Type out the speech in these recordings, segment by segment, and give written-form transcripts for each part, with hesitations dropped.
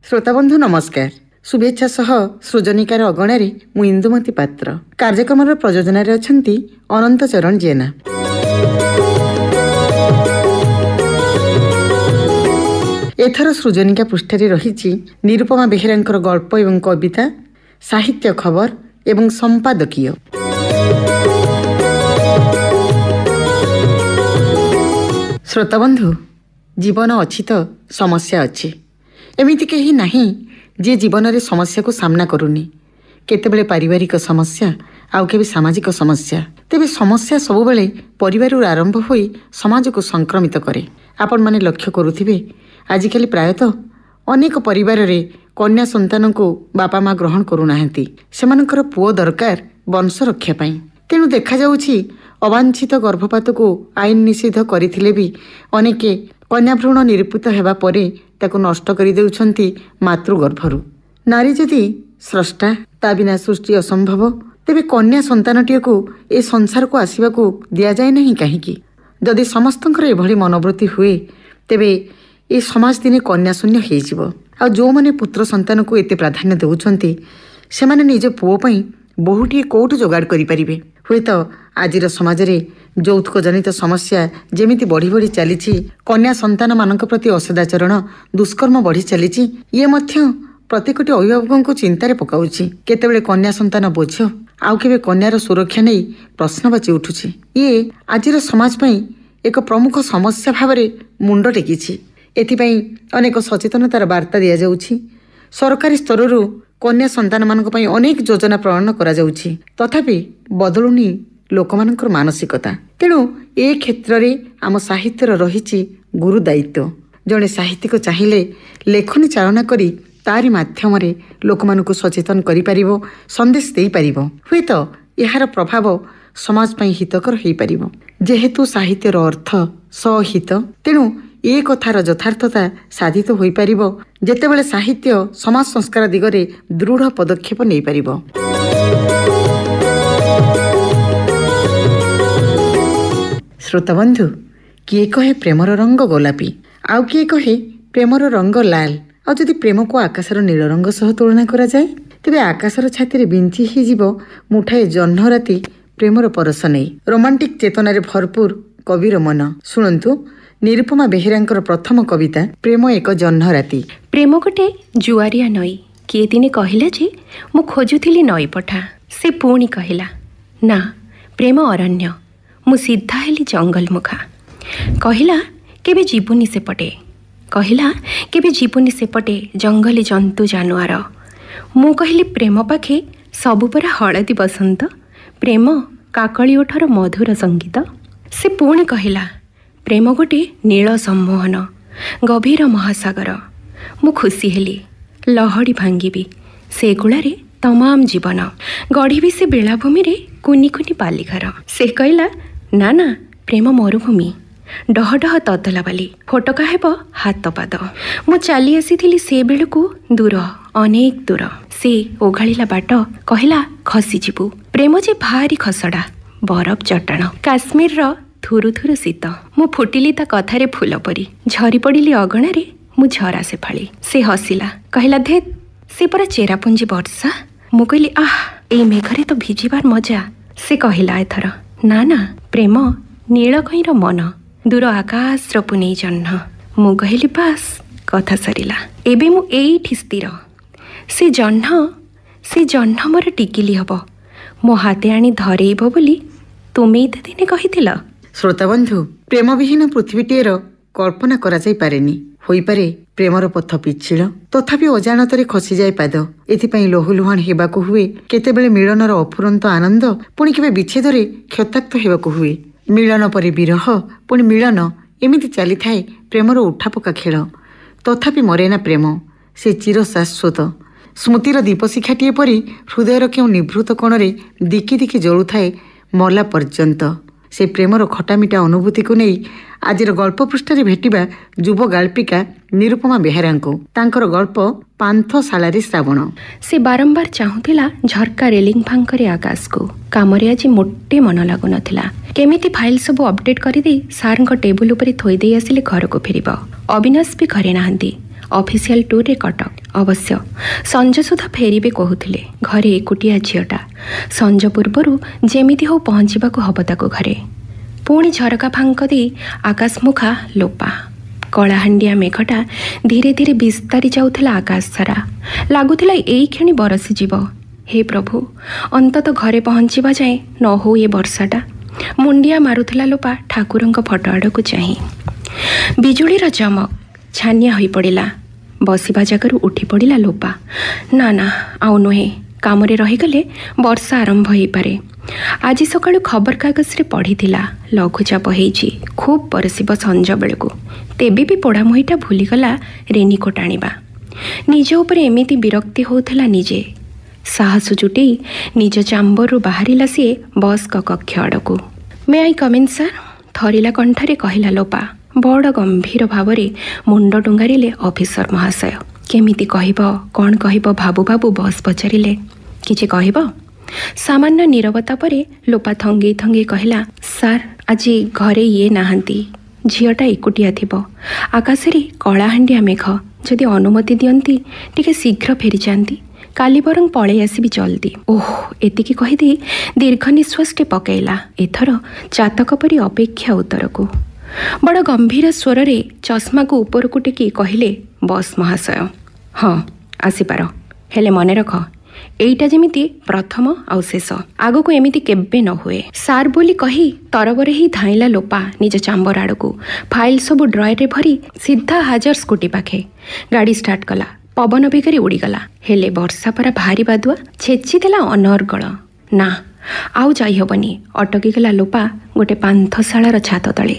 ଶ୍ରୋତାବନ୍ଧୁ ନମସ୍କାର। ଶୁଭେଚ୍ଛା ସହ ସୃଜନିକାର ଅଗଣାରେ ମୁଁ ଇନ୍ଦୁମତୀ ପାତ୍ର। କାର୍ଯ୍ୟକ୍ରମର ପ୍ରଯୋଜନାରେ ଅଛନ୍ତି ଅନନ୍ତ ଚରଣ ଜେନା। ଏଥର ସୃଜନିକା ପୃଷ୍ଠାରେ ରହିଛି ନିରୁପମା ବେହେରାଙ୍କର ଗଳ୍ପ ଏବଂ କବିତା, ସାହିତ୍ୟ ଖବର ଏବଂ ସମ୍ପାଦକୀୟ। ଶ୍ରୋତାବନ୍ଧୁ, ଜୀବନ ଅଛି ତ ସମସ୍ୟା ଅଛି। ଏମିତି କେହି ନାହିଁ ଯିଏ ଜୀବନରେ ସମସ୍ୟାକୁ ସାମ୍ନା କରୁନି। କେତେବେଳେ ପାରିବାରିକ ସମସ୍ୟା, ଆଉ କେବେ ସାମାଜିକ ସମସ୍ୟା। ତେବେ ସମସ୍ୟା ସବୁବେଳେ ପରିବାରରୁ ଆରମ୍ଭ ହୋଇ ସମାଜକୁ ସଂକ୍ରମିତ କରେ। ଆପଣମାନେ ଲକ୍ଷ୍ୟ କରୁଥିବେ, ଆଜିକାଲି ପ୍ରାୟତଃ ଅନେକ ପରିବାରରେ କନ୍ୟା ସନ୍ତାନଙ୍କୁ ବାପା ମା ଗ୍ରହଣ କରୁନାହାନ୍ତି। ସେମାନଙ୍କର ପୁଅ ଦରକାର ବଂଶ ରକ୍ଷା ପାଇଁ। ତେଣୁ ଦେଖାଯାଉଛି ଅବାଞ୍ଛିତ ଗର୍ଭପାତକୁ ଆଇନ ନିଷିଦ୍ଧ କରିଥିଲେ ବି ଅନେକେ କନ୍ୟା ଭ୍ରୂଣ ନିରୂପିତ ହେବା ପରେ ତାକୁ ନଷ୍ଟ କରିଦେଉଛନ୍ତି ମାତୃଗର୍ଭରୁ। ନାରୀ ଯଦି ସ୍ରଷ୍ଟା, ତା ବିନା ସୃଷ୍ଟି ଅସମ୍ଭବ। ତେବେ କନ୍ୟା ସନ୍ତାନଟିଏକୁ ଏ ସଂସାରକୁ ଆସିବାକୁ ଦିଆଯାଏ ନାହିଁ କାହିଁକି? ଯଦି ସମସ୍ତଙ୍କର ଏଭଳି ମନୋବୃତ୍ତି ହୁଏ, ତେବେ ଏ ସମାଜ ଦିନେ କନ୍ୟା ଶୂନ୍ୟ ହେଇଯିବ। ଆଉ ଯେଉଁମାନେ ପୁତ୍ର ସନ୍ତାନକୁ ଏତେ ପ୍ରାଧାନ୍ୟ ଦେଉଛନ୍ତି, ସେମାନେ ନିଜ ପୁଅ ପାଇଁ ବୋହୂଟିଏ କେଉଁଠୁ ଯୋଗାଡ଼ କରିପାରିବେ? ହୁଏତ ଆଜିର ସମାଜରେ ଯୌତୁକ ଜନିତ ସମସ୍ୟା ଯେମିତି ବଢ଼ି ବଢ଼ି ଚାଲିଛି, କନ୍ୟା ସନ୍ତାନମାନଙ୍କ ପ୍ରତି ଅସଦାଚରଣ, ଦୁଷ୍କର୍ମ ବଢ଼ି ଚାଲିଛି, ଇଏ ମଧ୍ୟ ପ୍ରତ୍ୟେକଟି ଅଭିଭାବକଙ୍କୁ ଚିନ୍ତାରେ ପକାଉଛି। କେତେବେଳେ କନ୍ୟା ସନ୍ତାନ ବୋଝ, ଆଉ କେବେ କନ୍ୟାର ସୁରକ୍ଷା ନେଇ ପ୍ରଶ୍ନବାଚୀ ଉଠୁଛି। ଇଏ ଆଜିର ସମାଜ ପାଇଁ ଏକ ପ୍ରମୁଖ ସମସ୍ୟା ଭାବରେ ମୁଣ୍ଡ ଟେକିଛି। ଏଥିପାଇଁ ଅନେକ ସଚେତନତାର ବାର୍ତ୍ତା ଦିଆଯାଉଛି। ସରକାରୀ ସ୍ତରରୁ କନ୍ୟା ସନ୍ତାନମାନଙ୍କ ପାଇଁ ଅନେକ ଯୋଜନା ପ୍ରଣୟନ କରାଯାଉଛି। ତଥାପି ବଦଳୁନି ଲୋକମାନଙ୍କର ମାନସିକତା। ତେଣୁ ଏ କ୍ଷେତ୍ରରେ ଆମ ସାହିତ୍ୟର ରହିଛି ଗୁରୁ ଦାୟିତ୍ୱ। ଜଣେ ସାହିତ୍ୟିକ ଚାହିଁଲେ ଲେଖନୀ ଚାଳନା କରି ତାରି ମାଧ୍ୟମରେ ଲୋକମାନଙ୍କୁ ସଚେତନ କରିପାରିବ, ସନ୍ଦେଶ ଦେଇପାରିବ। ହୁଏତ ଏହାର ପ୍ରଭାବ ସମାଜ ପାଇଁ ହିତକର ହୋଇପାରିବ। ଯେହେତୁ ସାହିତ୍ୟର ଅର୍ଥ ସହିତ, ତେଣୁ ଏ କଥାର ଯଥାର୍ଥତା ସାଧିତ ହୋଇପାରିବ ଯେତେବେଳେ ସାହିତ୍ୟ ସମାଜ ସଂସ୍କାର ଦିଗରେ ଦୃଢ଼ ପଦକ୍ଷେପ ନେଇପାରିବ। ଶ୍ରୋତାବନ୍ଧୁ, କିଏ କହେ ପ୍ରେମର ରଙ୍ଗ ଗୋଲାପୀ, ଆଉ କିଏ କହେ ପ୍ରେମର ରଙ୍ଗ ଲାଲ। ଆଉ ଯଦି ପ୍ରେମକୁ ଆକାଶର ନୀଳ ରଙ୍ଗ ସହ ତୁଳନା କରାଯାଏ, ତେବେ ଆକାଶର ଛାତିରେ ବିଞ୍ଚି ହେଇଯିବ ମୁଠାଏ ଜହ୍ନ ରାତି ପ୍ରେମର ପରଶ ନେଇ। ରୋମାଣ୍ଟିକ ଚେତନାରେ ଭରପୁର କବିର ମନ। ଶୁଣନ୍ତୁ ନିରୁପମା ବେହେରାଙ୍କର ପ୍ରଥମ କବିତା ପ୍ରେମ ଏକ ଜହ୍ନ ରାତି। ପ୍ରେମ ଗୋଟେ ଜୁଆରିଆ ନଈ। କିଏ ଦିନେ କହିଲା ଯେ ମୁଁ ଖୋଜୁଥିଲି ନଈ ପଠା। ସେ ପୁଣି କହିଲା, ନା, ପ୍ରେମ ଅରଣ୍ୟ। ମୁଁ ସିଧା ହେଲି ଜଙ୍ଗଲ ମୁଖା। କହିଲା କେବେ ଯିବୁନି ସେପଟେ, କହିଲା କେବେ ଯିବୁନି ସେପଟେ ଜଙ୍ଗଲୀ ଜନ୍ତୁ ଜାନୁଆର। ମୁଁ କହିଲି ପ୍ରେମ ପାଖେ ସବୁ ପରା ହଳଦୀ ବସନ୍ତ, ପ୍ରେମ କାକଳି ଓଠର ମଧୁର ସଙ୍ଗୀତ। ସେ ପୁଣି କହିଲା ପ୍ରେମ ଗୋଟେ ନୀଳ ସମ୍ମୋହନ, ଗଭୀର ମହାସାଗର। ମୁଁ ଖୁସି ହେଲି, ଲହଡ଼ି ଭାଙ୍ଗିବି ସେ କୂଳରେ ତମାମ ଜୀବନ ଗଢ଼ିବି, ସେ ବେଳାଭୂମିରେ କୁନି କୁନି ବାଲିଘର। ସେ କହିଲା ନା ନା, ପ୍ରେମ ମରୁଭୂମି, ଡହ ଡହ ତତଲା ବାଲି, ଫୋଟକା ହେବ ହାତ ପାଦ। ମୁଁ ଚାଲି ଆସିଥିଲି ସେ ବେଳକୁ ଦୂର, ଅନେକ ଦୂର। ସେ ଓଘାଳିଲା ବାଟ, କହିଲା ଖସିଯିବୁ। ପ୍ରେମ ଯେ ଭାରି ଖସଡ଼ା, ବରଫ ଚଟାଣ, କାଶ୍ମୀରର ଥୁରୁ ଥୁରୁ ଶୀତ। ମୁଁ ଫୁଟିଲି ତା କଥାରେ ଫୁଲ ପରି, ଝରି ପଡ଼ିଲି ଅଗଣାରେ ମୁଁ ଝରା ଶେଫାଳି। ସେ ହସିଲା, କହିଲା ଧେତ୍, ସେ ପରା ଚେରାପୁଞ୍ଜି ବର୍ଷା। ମୁଁ କହିଲି ଆহ, ଏଇ ମେଘରେ ତ ଭିଜିବାର ମଜା। ସେ କହିଲା ଏଥର ନା ନା, ପ୍ରେମ ନୀଳକଇଁର ମନ, ଦୂର ଆକାଶର ପୁନେଇ ଜହ୍ନ। ମୁଁ କହିଲି ବାସ୍, କଥା ସରିଲା, ଏବେ ମୁଁ ଏଇଠି ସ୍ଥିର। ସେ ଜହ୍ନ, ସେ ଜହ୍ନ ମୋର ଟିକିଲି ହବ, ମୋ ହାତେ ଆଣି ଧରେଇବ ବୋଲି ତୁମେ ତ ଦିନେ କହିଥିଲ। ଶ୍ରୋତାବନ୍ଧୁ, ପ୍ରେମବିହୀନ ପୃଥିବୀଟିଏର କଳ୍ପନା କରାଯାଇପାରେନି। ହୋଇପାରେ ପ୍ରେମର ପଥ ପିଚ୍ଛିଳ, ତଥାପି ଅଜାଣତରେ ଖସିଯାଏ ପାଦ। ଏଥିପାଇଁ ଲହୁଲୁହାଣ ହେବାକୁ ହୁଏ। କେତେବେଳେ ମିଳନର ଅଫୁରନ୍ତ ଆନନ୍ଦ, ପୁଣି କେବେ ବିଚ୍ଛେଦରେ କ୍ଷତାକ୍ତ ହେବାକୁ ହୁଏ। ମିଳନ ପରେ ବିରହ, ପୁଣି ମିଳନ, ଏମିତି ଚାଲିଥାଏ ପ୍ରେମର ଉଠାପକା ଖେଳ। ତଥାପି ମରେନା ପ୍ରେମ, ସେ ଚିର ଶାଶ୍ୱତ। ସ୍ମୃତିର ଦୀପଶିଖାଟିଏ ପରି ହୃଦୟର କେଉଁ ନିଭୃତ କୋଣରେ ଦିକି ଦିକି ଜଳୁଥାଏ ମଲା ପର୍ଯ୍ୟନ୍ତ। ସେ ପ୍ରେମର ଖଟାମିଠା ଅନୁଭୂତିକୁ ନେଇ ଆଜିର ଗଳ୍ପ ପୃଷ୍ଠାରେ ଭେଟିବା ଯୁବ ଗାଳ୍ପିକା ନିରୁପମା ବେହେରାଙ୍କୁ। ତାଙ୍କର ଗଳ୍ପ ପାନ୍ଥଶାଳାରେ ଶ୍ରାବଣ। ସେ ବାରମ୍ବାର ଚାହୁଁଥିଲା ଝରକା ରେଲିଂ ଫାଙ୍କରେ ଆକାଶକୁ। କାମରେ ଆଜି ମୋଟେ ମନ ଲାଗୁନଥିଲା। କେମିତି ଫାଇଲ୍ ସବୁ ଅପଡେଟ୍ କରିଦେଇ ସାର୍ଙ୍କ ଟେବୁଲ ଉପରେ ଥୋଇଦେଇ ଆସିଲେ ଘରକୁ ଫେରିବ। ଅବିନାଶ ବି ଘରେ ନାହାନ୍ତି, ଅଫିସିଆଲ ଟୁର୍ରେ କଟକ। ଅବଶ୍ୟ ସଞ୍ଜ ସୁଦ୍ଧା ଫେରିବେ କହୁଥିଲେ। ଘରେ ଏକୁଟିଆ ଝିଅଟା, ସଞ୍ଜ ପୂର୍ବରୁ ଯେମିତି ହଉ ପହଞ୍ଚିବାକୁ ହବ ତାକୁ ଘରେ। ପୁଣି ଝରକା ଫାଙ୍କ ଦେଇ ଆକାଶମୁଖା ଲୋପା। କଳାହାଣ୍ଡିଆ ମେଘଟା ଧୀରେ ଧୀରେ ବିସ୍ତାରି ଯାଉଥିଲା ଆକାଶ ସାରା। ଲାଗୁଥିଲା ଏଇକ୍ଷଣି ବରସିଯିବ। ହେ ପ୍ରଭୁ, ଅନ୍ତତଃ ଘରେ ପହଞ୍ଚିବା ଯାଏଁ ନ ହଉ ଏ ବର୍ଷାଟା। ମୁଣ୍ଡିଆ ମାରୁଥିଲା ଲୋପା ଠାକୁରଙ୍କ ଫଟୋ ଆଡ଼କୁ ଚାହିଁ। ବିଜୁଳିର ଚମକ, ଛାନିଆ ହୋଇପଡ଼ିଲା। ବସିବା ଜାଗାରୁ ଉଠି ପଡ଼ିଲା ଲୋପା। ନା ନା, ଆଉ ନୁହେଁ, କାମରେ ରହିଗଲେ ବର୍ଷା ଆରମ୍ଭ ହେଇପାରେ। ଆଜି ସକାଳୁ ଖବରକାଗଜରେ ପଢ଼ିଥିଲା ଲଘୁଚାପ ହେଇଛି, ଖୁବ୍ ବରସିବ ସଞ୍ଜ ବେଳକୁ। ତେବେ ବି ପୋଡ଼ାମୁହିଁଟା ଭୁଲିଗଲା ରେନିକୋଟ୍ ଆଣିବା। ନିଜ ଉପରେ ଏମିତି ବିରକ୍ତି ହେଉଥିଲା ନିଜେ। ସାହସ ଜୁଟେଇ ନିଜ ଚାମ୍ବରରୁ ବାହାରିଲା ସିଏ ବସ୍ଙ୍କ କକ୍ଷ ଆଡ଼କୁ। May I come in sir, ଥରିଲା କଣ୍ଠରେ କହିଲା ଲୋପା। ବଡ଼ ଗମ୍ଭୀର ଭାବରେ ମୁଣ୍ଡ ଡୁଙ୍ଗାରିଲେ ଅଫିସର ମହାଶୟ। କେମିତି କହିବ, କ'ଣ କହିବ ଭାବୁ ଭାବୁ ବସ୍ ପଚାରିଲେ, କିଛି କହିବ? ସାମାନ୍ୟ ନୀରବତା ପରେ ଲୋପା ଥଙ୍ଗେଇ ଥଙ୍ଗେଇ କହିଲା, ସାର୍ ଆଜି ଘରେ ଇଏ ନାହାନ୍ତି, ଝିଅଟା ଏକୁଟିଆ ଥିବ, ଆକାଶରେ କଳାହାଣ୍ଡିଆ ମେଘ, ଯଦି ଅନୁମତି ଦିଅନ୍ତି ଟିକେ ଶୀଘ୍ର ଫେରିଯାଆନ୍ତି, କାଲି ବରଂ ପଳେଇ ଆସିବି ଜଲ୍ଦି। ଓହ, ଏତିକି କହିଦେଇ ଦୀର୍ଘ ନିଶ୍ୱାସଟେ ପକାଇଲା। ଏଥର ଚାତକ ପରି ଅପେକ୍ଷା ଉତ୍ତରକୁ। ବଡ଼ ଗମ୍ଭୀର ସ୍ୱରରେ ଚଷମାକୁ ଉପରକୁ ଟେକି କହିଲେ ବସ୍ ମହାଶୟ, ହଁ ଆସିପାର, ହେଲେ ମନେ ରଖ ଏଇଟା ଯେମିତି ପ୍ରଥମ ଆଉ ଶେଷ, ଆଗକୁ ଏମିତି କେବେ ନ ହୁଏ। ସାର୍ ବୋଲି କହି ତରବର ହେଇ ଧାଇଁଲା ଲୋପା ନିଜ ଚାମ୍ବର ଆଡ଼କୁ। ଫାଇଲ୍ ସବୁ ଡ୍ରୟରରେ ଭରି ସିଧା ହାଜର ସ୍କୁଟି ପାଖେ। ଗାଡ଼ି ଷ୍ଟାର୍ଟ କଲା, ପବନ ବେଗରେ ଉଡ଼ିଗଲା। ହେଲେ ବର୍ଷା ପରା ଭାରି ବାଦୁଆ, ଛେଚିଦେଲା ଅନର୍ଗଳ। ନା ଆଉ ଯାଇହବନି। ଅଟକିଗଲା ଲୋପା ଗୋଟେ ପାନ୍ଥଶାଳାର ଛାତ ତଳେ।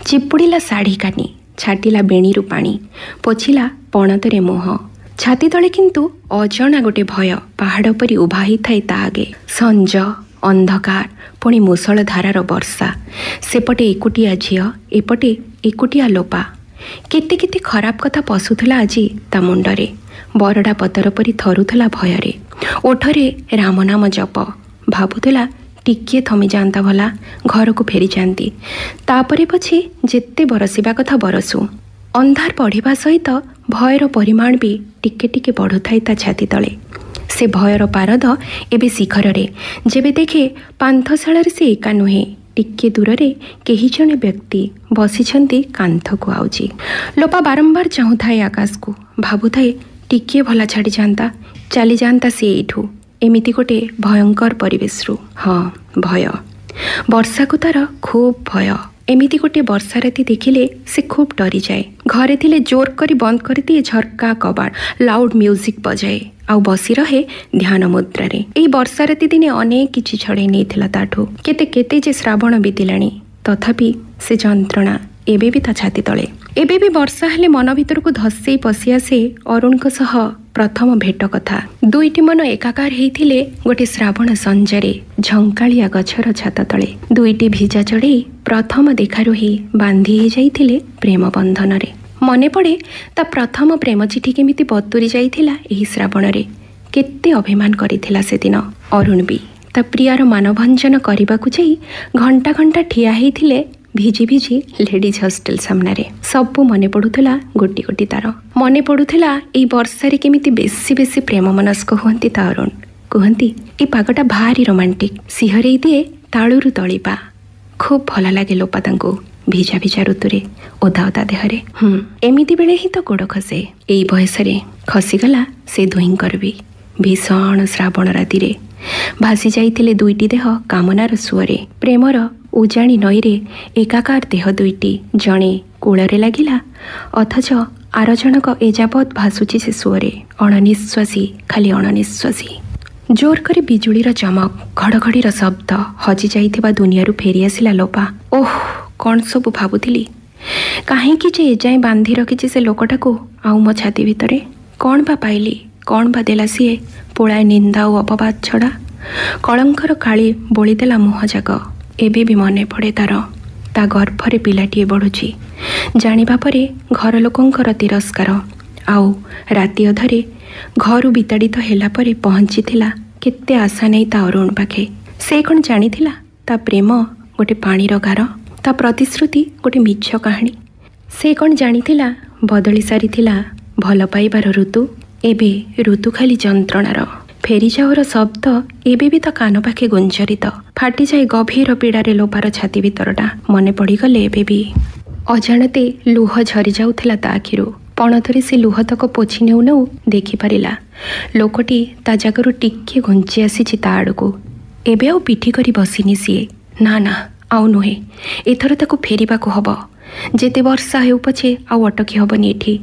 ଚିପୁଡ଼ିଲା ଶାଢ଼ୀ କାନି, ଛାଟିଲା ବେଣୀରୁ ପାଣି, ପୋଛିଲା ପଣତରେ ମୁହଁ। ଛାତି ତଳେ କିନ୍ତୁ ଅଜଣା ଗୋଟେ ଭୟ ପାହାଡ଼ ପରି ଉଭା ହେଇଥାଏ ତା ଆଗେ। ସଞ୍ଜ, ଅନ୍ଧକାର, ପୁଣି ମୂଷଳ ଧାରାର ବର୍ଷା। ସେପଟେ ଏକୁଟିଆ ଝିଅ, ଏପଟେ ଏକୁଟିଆ ଲୋପା। କେତେ କେତେ ଖରାପ କଥା ପଶୁଥିଲା ଆଜି ତା ମୁଣ୍ଡରେ। ବରଡ଼ା ପତର ପରି ଥରୁଥିଲା ଭୟରେ। ଓଠରେ ରାମନାମ ଜପ। ଭାବୁଥିଲା ଟିକିଏ ଥମିଯାଆନ୍ତା ଭଲା, ଘରକୁ ଫେରିଯାଆନ୍ତି, ତାପରେ ପଛେ ଯେତେ ବରସିବା କଥା ବରସୁ। ଅନ୍ଧାର ବଢ଼ିବା ସହିତ ଭୟର ପରିମାଣ ବି ଟିକେ ଟିକେ ବଢ଼ୁଥାଏ ତା ଛାତି ତଳେ। ସେ ଭୟର ପାରଦ ଏବେ ଶିଖରରେ, ଯେବେ ଦେଖେ ପାନ୍ଥଶାଳାରେ ସେ ଏକା ନୁହେଁ, ଟିକେ ଦୂରରେ କେହି ଜଣେ ବ୍ୟକ୍ତି ବସିଛନ୍ତି କାନ୍ଥକୁ ଆଉଜି। ଲୋପା ବାରମ୍ବାର ଚାହୁଁଥାଏ ଆକାଶକୁ, ଭାବୁଥାଏ ଟିକିଏ ଭଲା ଛାଡ଼ିଯାଆନ୍ତା, ଚାଲିଯାଆନ୍ତା ସିଏ ଏଇଠୁ, ଏମିତି ଗୋଟେ ଭୟଙ୍କର ପରିବେଶରୁ। ହଁ, ଭୟ, ବର୍ଷାକୁ ତାର ଖୁବ୍ ଭୟ। ଏମିତି ଗୋଟିଏ ବର୍ଷା ରାତି ଦେଖିଲେ ସେ ଖୁବ୍ ଡରିଯାଏ। ଘରେ ଥିଲେ ଜୋର କରି ବନ୍ଦ କରିଦିଏ ଝରକା କବାଟ, ଲାଉଡ୍ ମ୍ୟୁଜିକ୍ ବଜାଏ ଆଉ ବସି ରହେ ଧ୍ୟାନ ମୁଦ୍ରାରେ। ଏଇ ବର୍ଷା ରାତି ଦିନେ ଅନେକ କିଛି ଛଡ଼େଇ ନେଇଥିଲା ତାଠୁ। କେତେ କେତେ ଯେ ଶ୍ରାବଣ ବିତିଲାଣି, ତଥାପି ସେ ଯନ୍ତ୍ରଣା ଏବେ ବି ତା ଛାତି ତଳେ। ଏବେ ବି ବର୍ଷା ହେଲେ ମନ ଭିତରକୁ ଧସେଇ ପଶି ଆସେ ଅରୁଣଙ୍କ ସହ ପ୍ରଥମ ଭେଟ କଥା। ଦୁଇଟି ମନ ଏକାକାର ହେଇଥିଲେ ଗୋଟେ ଶ୍ରାବଣ ସଞ୍ଜରେ ଝଙ୍କାଳିଆ ଗଛର ଛାତ ତଳେ। ଦୁଇଟି ଭିଜା ଚଢ଼େଇ ପ୍ରଥମ ଦେଖାରୁ ହିଁ ବାନ୍ଧି ହେଇଯାଇଥିଲେ ପ୍ରେମ ବନ୍ଧନରେ। ମନେ ପଡ଼େ ତା ପ୍ରଥମ ପ୍ରେମ ଚିଠି କେମିତି ବତୁରି ଯାଇଥିଲା ଏହି ଶ୍ରାବଣରେ। କେତେ ଅଭିମାନ କରିଥିଲା ସେଦିନ ଅରୁଣ ବି। ତା ପ୍ରିୟାର ମାନଭଞ୍ଜନ କରିବାକୁ ଯାଇ ଘଣ୍ଟା ଘଣ୍ଟା ଠିଆ ହେଇଥିଲେ ଭିଜି ଭିଜି ଲେଡିଜ୍ ହଷ୍ଟେଲ ସାମ୍ନାରେ। ସବୁ ମନେ ପଡ଼ୁଥିଲା ଗୋଟି ଗୋଟି ତାର। ମନେ ପଡ଼ୁଥିଲା ଏଇ ବର୍ଷାରେ କେମିତି ବେଶୀ ବେଶୀ ପ୍ରେମ ମନସ୍କ ହୁଅନ୍ତି ତା ଅରୁଣ। କୁହନ୍ତି ଏ ପାଗଟା ଭାରି ରୋମାଣ୍ଟିକ୍, ସିହରେଇ ଦିଏ ତାଳୁରୁ ତଳିପା। ଖୁବ୍ ଭଲ ଲାଗେ ଲୋପା ତାଙ୍କୁ ଭିଜା ଭିଜା ଋତୁରେ ଓଦା ଓଦା ଦେହରେ। ଏମିତି ବେଳେ ହିଁ ତ ଗୋଡ଼ ଖସେ। ଏଇ ବୟସରେ ଖସିଗଲା ସେ ଦୁହିଁଙ୍କର ବି। ଭୀଷଣ ଶ୍ରାବଣ ରାତିରେ ଭାସି ଯାଇଥିଲେ ଦୁଇଟି ଦେହ କାମନାର ସୁଅରେ। ପ୍ରେମର ଉଜାଣି ନଈରେ ଏକାକାର ଦେହ ଦୁଇଟି, ଜଣେ କୂଳରେ ଲାଗିଲା, ଅଥଚ ଆର ଜଣକ ଏଯାବତ୍ ଭାସୁଛି ସେ ସୁଅରେ, ଅଣନିଶ୍ୱାସୀ, ଖାଲି ଅଣନିଶ୍ୱାସୀ। ଜୋର କରି ବିଜୁଳିର ଚମକ, ଘଡ଼ଘଡ଼ିର ଶବ୍ଦ, ହଜି ଯାଇଥିବା ଦୁନିଆରୁ ଫେରିଆସିଲା ଲୋପା। ଓଃ, କ'ଣ ସବୁ ଭାବୁଥିଲି, କାହିଁକି ଯେ ଏଯାଏଁ ବାନ୍ଧି ରଖିଛି ସେ ଲୋକଟାକୁ ଆଉ ମୋ ଛାତି ଭିତରେ। କ'ଣ ବା ପାଇଲି, କ'ଣ ବା ଦେଲା ସିଏ, ପୋଳାଏ ନିନ୍ଦା ଆଉ ଅପବାଦ ଛଡ଼ା। କଳଙ୍କର କାଳି ବୋଳିଦେଲା ମୁହଁ ଯାକ। ଏବେ ବି ମନେ ପଡ଼େ ତାର। ତା ଗର୍ଭରେ ପିଲାଟିଏ ବଢ଼ୁଛି ଜାଣିବା ପରେ ଘର ଲୋକଙ୍କର ତିରସ୍କାର, ଆଉ ରାତି ଅଧରେ ଘରୁ ବିତାଡ଼ିତ ହେଲା ପରେ ପହଞ୍ଚିଥିଲା କେତେ ଆଶା ନେଇ ତା ଅରୁଣ ପାଖେ। ସେ କ'ଣ ଜାଣିଥିଲା ତା ପ୍ରେମ ଗୋଟେ ପାଣିର ଗାର, ତା ପ୍ରତିଶ୍ରୁତି ଗୋଟେ ମିଛ କାହାଣୀ? ସେ କ'ଣ ଜାଣିଥିଲା ବଦଳି ସାରିଥିଲା ଭଲ ପାଇବାର ଋତୁ, ଏବେ ଋତୁ ଖାଲି ଯନ୍ତ୍ରଣାର। ଫେରିଯାଅର ଶବ୍ଦ ଏବେ ବି ତା କାନ ପାଖେ ଗୁଞ୍ଜରିତ। ଫାଟିଯାଏ ଗଭୀର ପୀଡ଼ାରେ ଲୋପାର ଛାତି ଭିତରଟା। ମନେ ପଡ଼ିଗଲେ ଏବେ ବି ଅଜାଣତେ ଲୁହ ଝରି ଯାଉଥିଲା ତା ଆଖିରୁ। ପଣତରେ ସେ ଲୁହତକ ପୋଛି ନେଉ ନେଉ ଦେଖିପାରିଲା ଲୋକଟି ତା ଜାଗାରୁ ଟିକିଏ ଘୁଞ୍ଚି ଆସିଛି ତା ଆଡ଼କୁ। ଏବେ ଆଉ ପିଠି କରି ବସିନି ସିଏ। ନା ନା, ଆଉ ନୁହେଁ, ଏଥର ତାକୁ ଫେରିବାକୁ ହବ। ଯେତେ ବର୍ଷା ହେଉ ପଛେ ଆଉ ଅଟକି ହବନି ଏଠି।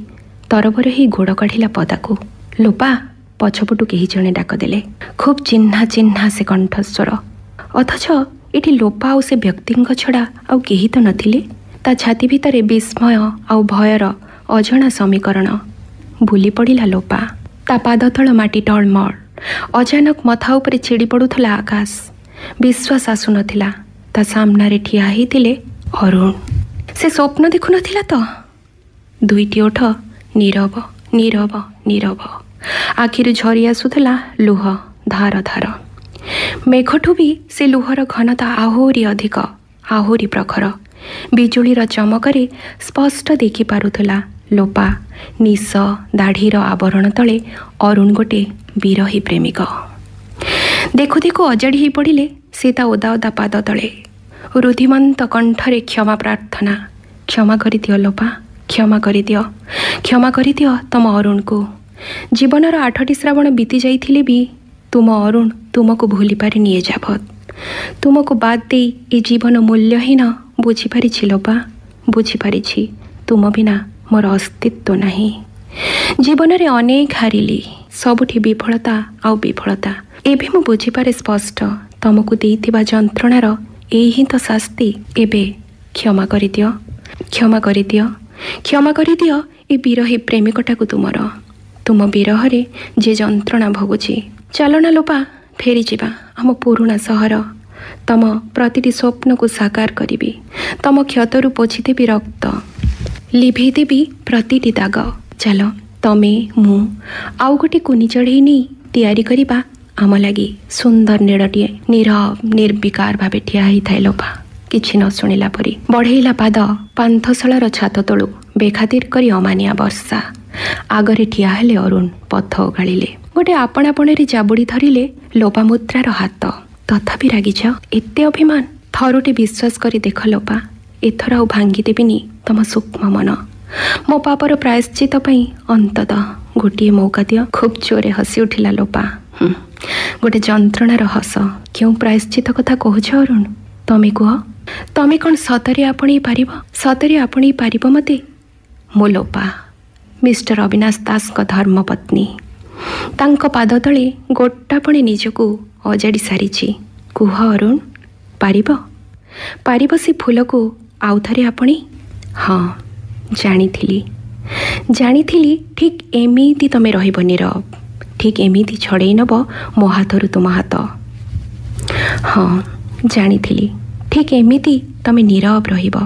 ତରବର ହେଇ ଗୋଡ଼ କାଢ଼ିଲା ପଦାକୁ। ଲୋପା, ପଛପଟୁ କେହି ଜଣେ ଡାକଦେଲେ। ଖୁବ୍ ଚିହ୍ନା ଚିହ୍ନା ସେ କଣ୍ଠସ୍ୱର, ଅଥଚ ଏଠି ଲୋପା ଆଉ ସେ ବ୍ୟକ୍ତିଙ୍କ ଛଡ଼ା ଆଉ କେହି ତ ନଥିଲେ। ତା ଛାତି ଭିତରେ ବିସ୍ମୟ ଆଉ ଭୟର ଅଜଣା ସମୀକରଣ। ବୁଲି ପଡ଼ିଲା ଲୋପା। ତା ପାଦ ତଳ ମାଟି ଟଳମଳ। ଅଚାନକ ମଥା ଉପରେ ଛିଡ଼ି ପଡ଼ୁଥିଲା ଆକାଶ। ବିଶ୍ୱାସ ଆସୁନଥିଲା ତା ସାମ୍ନାରେ ଠିଆ ହେଇଥିଲେ ଅରୁଣ। ସେ ସ୍ୱପ୍ନ ଦେଖୁନଥିଲା ତ? ଦୁଇଟି ଓଠ ନୀରବ, ନୀରବ, ନୀରବ। ଆଖିରୁ ଝରି ଆସୁଥିଲା ଲୁହ ଧାର ଧାର। ମେଘଠୁ ବି ସେ ଲୁହର ଘନତା ଆହୁରି ଅଧିକ, ଆହୁରି ପ୍ରଖର। ବିଜୁଳିର ଚମକରେ ସ୍ପଷ୍ଟ ଦେଖିପାରୁଥିଲା ଲୋପା, ନିଶ ଦାଢ଼ିର ଆବରଣ ତଳେ ଅରୁଣ ଗୋଟେ ବିରହୀ ପ୍ରେମିକ। ଦେଖୁ ଦେଖୁ ଅଜାଡ଼ି ହେଇ ପଡ଼ିଲେ ସେ ତା ଓଦା ଓଦା ପାଦ ତଳେ। ରୁଧିମନ୍ତ କଣ୍ଠରେ କ୍ଷମା ପ୍ରାର୍ଥନା। କ୍ଷମା କରିଦିଅ ଲୋପା, କ୍ଷମା କରିଦିଅ, କ୍ଷମା କରିଦିଅ ତମ ଅରୁଣକୁ। ଜୀବନର 8ଟି ଶ୍ରାବଣ ବିତି ଯାଇଥିଲେ ବି ତୁମ ଅରୁଣ ତୁମକୁ ଭୁଲି ପାରିନି ଏ ଯାବତ୍। ତୁମକୁ ବାଦ୍ ଦେଇ ଏ ଜୀବନ ମୂଲ୍ୟହୀନ ବୁଝିପାରିଛି ଲୋପା, ବୁଝିପାରିଛି। ତୁମ ବିନା ମୋର ଅସ୍ତିତ୍ୱ ନାହିଁ। ଜୀବନରେ ଅନେକ ହାରିଲି, ସବୁଠି ବିଫଳତା ଆଉ ବିଫଳତା। ଏବେ ମୁଁ ବୁଝିପାରେ ସ୍ପଷ୍ଟ, ତମକୁ ଦେଇଥିବା ଯନ୍ତ୍ରଣାର ଏଇ ହିଁ ତ ଶାସ୍ତି। ଏବେ କ୍ଷମା କରିଦିଅ, କ୍ଷମା କରିଦିଅ, କ୍ଷମା କରିଦିଅ ଏ ବିରହୀ ପ୍ରେମିକଟାକୁ ତୁମର। ତୁମ ବିରହରେ ଯେ ଯନ୍ତ୍ରଣା ଭୋଗୁଛି। ଚାଲନା ଲୋପା, ଫେରିଯିବା ଆମ ପୁରୁଣା ସହର। ତମ ପ୍ରତିଟି ସ୍ୱପ୍ନକୁ ସାକାର କରିବି। ତମ କ୍ଷତରୁ ପୋଛିଦେବି ରକ୍ତ, ଲିଭେଇଦେବି ପ୍ରତିଟି ଦାଗ। ଚାଲ ତମେ ମୁଁ ଆଉ ଗୋଟେ କୁନି ଚଢ଼େଇ ନେଇ ତିଆରି କରିବା ଆମ ଲାଗି ସୁନ୍ଦର ନୀଡ଼ଟିଏ। ନୀରବ ନିର୍ବିକାର ଭାବେ ଠିଆ ହେଇଥାଏ ଲୋପା, କିଛି ନ ଶୁଣିଲା ପରି। ବଢ଼େଇଲା ପାଦ ପାନ୍ଥଶାଳାର ଛାତ ତଳୁ। ବେଖାତିର କରି ଅମାନିଆ ବର୍ଷା। ଆଗରେ ଠିଆ ହେଲେ ଅରୁଣ, ପଥ ଓଗାଳିଲେ। ଗୋଟେ ଆପଣାପଣରେ ଜାବୁଡ଼ି ଧରିଲେ ଲୋପାମୁଦ୍ରାର ହାତ। ତଥାପି ରାଗିଛ? ଏତେ ଅଭିମାନ? ଥରୁଟେ ବିଶ୍ୱାସ କରି ଦେଖ ଲୋପା, ଏଥର ଆଉ ଭାଙ୍ଗିଦେବିନି ତମ ସୂକ୍ଷ୍ମ ମନ। ମୋ ପାପର ପ୍ରାୟଶ୍ଚିତ ପାଇଁ ଅନ୍ତତଃ ଗୋଟିଏ ମୌକା ଦିଅ। ଖୁବ୍ ଜୋରେ ହସି ଉଠିଲା ଲୋପା, ଗୋଟେ ଯନ୍ତ୍ରଣାର ହସ। କେଉଁ ପ୍ରାୟଶ୍ଚିତ କଥା କହୁଛ ଅରୁଣ? ତମେ କୁହ, ତମେ କ'ଣ ସତରେ ଆପଣେଇ ପାରିବ? ସତରେ ଆପଣେଇ ପାରିବ ମୋତେ? ମୋ ଲୋପା, ମିଷ୍ଟର ଅବିନାଶ ଦାସଙ୍କ ଧର୍ମପତ୍ନୀ, ତାଙ୍କ ପାଦ ତଳେ ଗୋଟାପଣେ ନିଜକୁ ଅଜାଡ଼ି ସାରିଛି। କୁହ ଅରୁଣ, ପାରିବ? ପାରିବ ସେ ଫୁଲକୁ ଆଉ ଥରେ ଆପଣେଇ? ହଁ, ଜାଣିଥିଲି, ଜାଣିଥିଲି ଠିକ୍ ଏମିତି ତମେ ରହିବ ନୀରବ, ଠିକ୍ ଏମିତି ଛଡ଼େଇ ନେବ ମୋ ହାତରୁ ତୁମ ହାତ। ହଁ, ଜାଣିଥିଲି ଠିକ୍ ଏମିତି ତମେ ନୀରବ ରହିବ,